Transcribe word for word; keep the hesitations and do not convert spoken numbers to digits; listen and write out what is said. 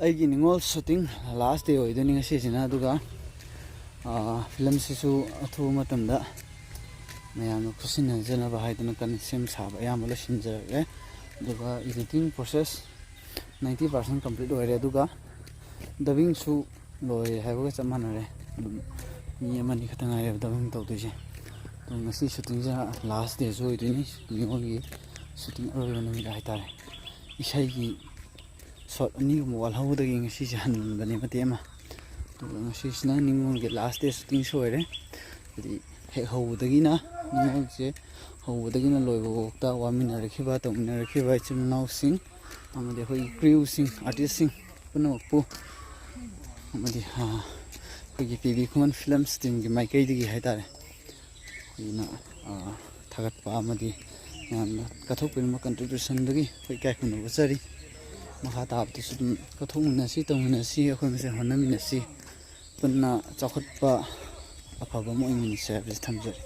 ꯑꯩꯒꯤ ꯅꯤꯉꯣꯜ shooting last day ꯑꯣꯏꯗꯣꯏꯅꯤ ꯉꯁꯤꯁꯤꯅ꯫ ꯑꯗꯨꯒ ꯐꯤꯂꯝꯁꯤꯁꯨ ꯑꯊꯨꯕ ꯃꯇꯝꯗ ꯃꯌꯥꯝꯅ ꯈꯨꯠꯁꯤꯟꯅꯖꯅꯕ ꯍꯥꯏꯗꯅ ꯀꯟꯅ ꯁꯦꯝ ꯁꯥꯕ ꯑꯌꯥꯝꯕ ꯂꯣꯏꯁꯤꯟꯖꯔꯛꯑꯦ꯫ ꯑꯗꯨꯒ editing process ninety percent complete ꯑꯣꯏꯔꯦ꯫ ꯑꯗꯨꯒ dubbingꯁꯨ ꯂꯣꯏꯔꯦ ꯍꯥꯏꯕꯒ ꯆꯞ ꯃꯥꯟꯅꯔꯦ꯫ ꯑꯗꯨꯝ ꯃꯤ ꯑꯃꯅꯤ ꯈꯛꯇ ꯉꯥꯏꯔꯦꯕ dubbing ꯇꯧꯗꯣꯏꯁꯦ꯫ ꯑꯗꯣ ꯉꯁꯤ shootingꯁꯦ last dayꯁꯨ ꯑꯣꯏꯗꯣꯏꯅꯤ, ꯅꯤꯉꯣꯜꯒꯤ shooting ꯑꯔꯣꯏꯕ ꯅꯨꯃꯤꯠ ꯍꯥꯏꯇꯥꯔꯦ꯫ ꯏꯁꯩꯒꯤ shot ꯑꯅꯤꯒꯨꯝꯕ ꯋꯥꯠꯍꯧꯕꯗꯒꯤ ꯉꯁꯤꯁꯦ ꯍꯟꯕꯅꯦ ꯃꯇꯦꯛ ꯑꯃ꯫ ꯑꯗꯨꯒ ꯉꯁꯤꯁꯤꯅ ꯅꯤꯉꯣꯜꯒꯤ last day shootingꯁꯨ ꯑꯣꯏꯔꯦ꯫ ꯍꯥꯏꯗꯤ ꯍꯦꯛ ꯍꯧꯕꯗꯒꯤꯅ, ꯅꯤꯉꯣꯜꯁꯦ ꯍꯧꯕꯗꯒꯤꯅ ꯂꯣꯏꯕꯐꯥꯎꯗ ꯋꯥꯃꯤꯟꯅꯔꯛꯈꯤꯕ, ꯇꯧꯃꯤꯟꯅꯔꯛꯈꯤꯕ ꯏꯆꯤꯜ ꯏꯅꯥꯎꯁꯤꯡ ꯑꯃꯗꯤ ꯑꯩꯈꯣꯏꯒꯤ crewꯁꯤꯡ, artistꯁꯤꯡ ꯄꯨꯝꯅꯃꯛꯄꯨ ꯑꯃꯗꯤ ꯑꯩꯈꯣꯏꯒꯤ ꯄꯤ ꯕꯤ ꯈꯨꯃꯟ Films teamꯒꯤ ꯃꯥꯏꯀꯩꯗꯒꯤ ꯍꯥꯏꯇꯥꯔꯦ, ꯑꯩꯈꯣꯏꯅ ꯊꯥꯒꯠꯄ ꯑꯃꯗꯤ ꯃꯌꯥꯝꯅ ꯀꯠꯊꯣꯛꯄꯤꯔꯝꯕ contributionꯗꯒꯤ ꯑꯩꯈꯣꯏ ꯏꯀꯥꯏ ꯈꯨꯝꯅꯕ ꯎꯠꯆꯔꯤ꯫ ꯃꯈꯥ ꯇꯥꯕꯗꯁꯨ ꯑꯗꯨꯝ ꯀꯠꯊꯣꯛꯃꯤꯟꯅꯁꯤ, ꯇꯧꯃꯤꯟꯅꯁꯤ, ꯑꯩꯈꯣꯏ ꯃꯁꯦꯟ ꯍꯣꯠꯅꯃꯤꯟꯅꯁꯤ, ꯄꯨꯟꯅ ꯆꯥꯎꯈꯠꯄ ꯑꯐꯕ ꯑꯃ ꯑꯣꯏꯃꯤꯟꯅꯁꯤ ꯍꯥꯏꯕꯁꯤ ꯊꯝꯖꯔꯤ꯫